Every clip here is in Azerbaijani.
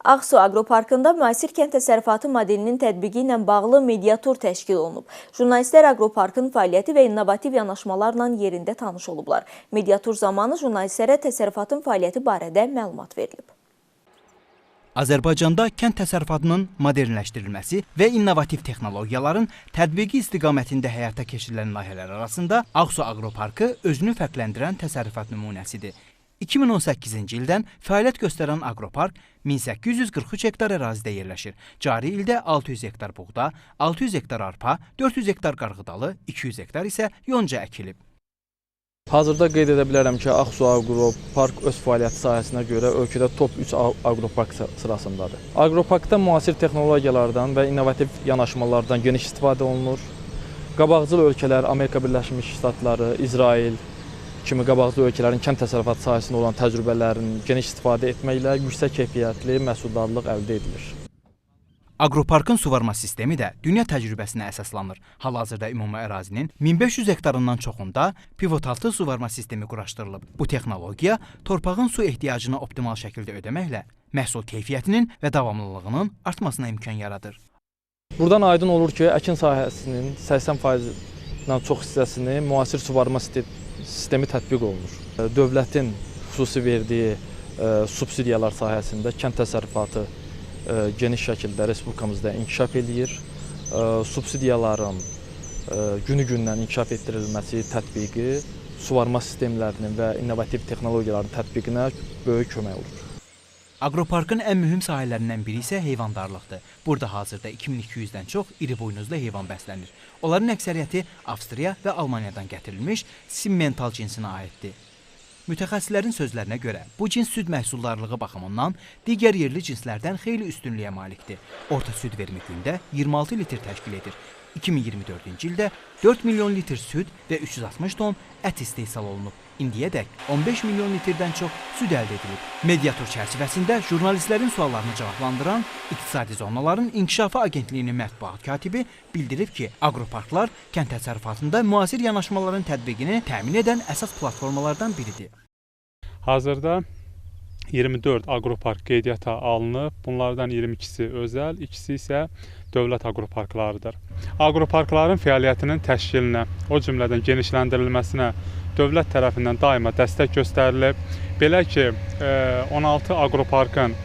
Ağsu Aqroparkında müasir kənd təsərrüfatı modelinin tətbiqi ilə bağlı mediatur təşkil olunub. Jurnalistlər aqroparkın fəaliyyəti və innovativ yanaşmalarla yerində tanış olublar. Mediatur zamanı jurnalistlərə təsərrüfatın fəaliyyəti barədə məlumat verilib. Azərbaycanda kənd təsərrüfatının modernləşdirilməsi və innovativ texnologiyaların tətbiqi istiqamətində həyata keçirilən layihələr arasında Ağsu Aqroparkı özünü fərqləndirən təsərrüfat nümunəsidir. 2018-ci ildən fəaliyyət göstərən aqropark 1843 hektar ərazidə yerləşir. Cari ildə 600 hektar buğda, 600 hektar arpa, 400 hektar qarğıdalı, 200 hektar isə yonca əkilib. Hazırda qeyd edə bilərəm ki, Ağsu Aqropark öz fəaliyyəti sahəsinə görə ölkədə top 3 aqropark sırasındadır. Aqroparkda müasir texnologiyalardan və innovativ yanaşmalardan geniş istifadə olunur. Qabaqcıl ölkələr Amerika Birləşmiş Ştatları, İsrail kimi qabaqcıl ölkələrin kənd təsərrüfatı sahəsində olan təcrübələrin geniş istifadə etməklə yüksək keyfiyyətli məhsuldarlıq əldə edilir. Aqroparkın suvarma sistemi də dünya təcrübəsinə əsaslanır. Hal-hazırda ümumi ərazinin 1500 hektarından çoxunda pivotaltı suvarma sistemi quraşdırılıb. Bu texnologiya torpağın su ehtiyacını optimal şəkildə ödəməklə məhsul keyfiyyətinin və davamlılığının artmasına imkan yaradır. Buradan aydın olur ki, əkin sahəsinin 80%-dən çox hissəsini müasir suvarma sistemi tətbiq olunur. Dövlətin xüsusi verdiyi subsidiyalar sahəsində kənd təsərrüfatı geniş şəkildə respublikamızda inkişaf eləyir. Subsidiyaların günü-gündən inkişaf etdirilməsi, tətbiqi suvarma sistemlərinin və innovativ texnologiyaların tətbiqinə böyük kömək olur. Aqroparkın ən mühüm sahələrindən biri isə heyvandarlıqdır. Burada hazırda 2200-dən çox iri buynuzlu heyvan bəslənir. Onların əksəriyyəti Avstriya və Almaniyadan gətirilmiş simmental cinsinə aiddir. Mütəxəssislərin sözlərinə görə bu cins süd məhsuldarlığı baxımından digər yerli cinslərdən xeyli üstünlüyə malikdir. Orta süd verimi gündə 26 litr təşkil edir. 2024-cü ildə 4 milyon litr süd və 360 ton ət istehsal olunub. İndiyədək 15 milyon litrdən çox süd əldə edilib. Mediatur çərçivəsində jurnalistlərin suallarını cavablandıran İqtisadi Zonaların İnkişafı Agentliyinin mətbuat katibi bildirib ki, aqroparklar kənd təsərrüfatında müasir yanaşmaların tətbiqini təmin edən əsas platformalardan biridir. Hazırda 24 aqropark qeydiyyata alınıb. Bunlardan 22-si özəl, ikisi isə dövlət aqroparklarıdır. Aqroparkların fəaliyyətinin təşkilinə, o cümlədən genişləndirilməsinə dövlət tərəfindən daima dəstək göstərilib. Belə ki, 16 aqroparkın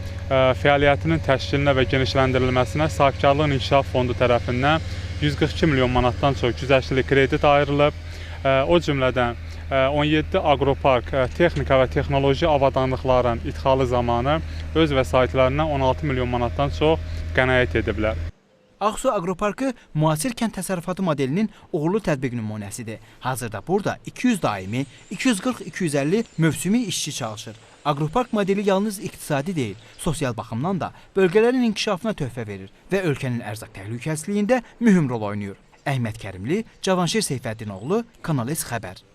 fəaliyyətinin təşkilinə və genişləndirilməsinə Sahibkarlığın İnkişaf Fondu tərəfindən 142 milyon manatdan çox güzəştli kredit ayrılıb. O cümlədən 17 aqropark texnika və texnoloji avadanlıqların idxalı zamanı öz vəsaitlərindən 16 milyon manatdan çox qənaət ediblər. Ağsu Aqroparkı müasir kənd təsərrüfatı modelinin uğurlu tətbiq nümunəsidir. Hazırda burada 200 daimi, 240-250 mövsümi işçi çalışır. Aqropark modeli yalnız iqtisadi deyil, sosial baxımdan da bölgələrin inkişafına töhfə verir və ölkənin ərzaq təhlükəsizliyində mühüm rol oynayır. Əhməd Kərimli, Cavanşir Seyfəddinoğlu, Kanal S Xəbər.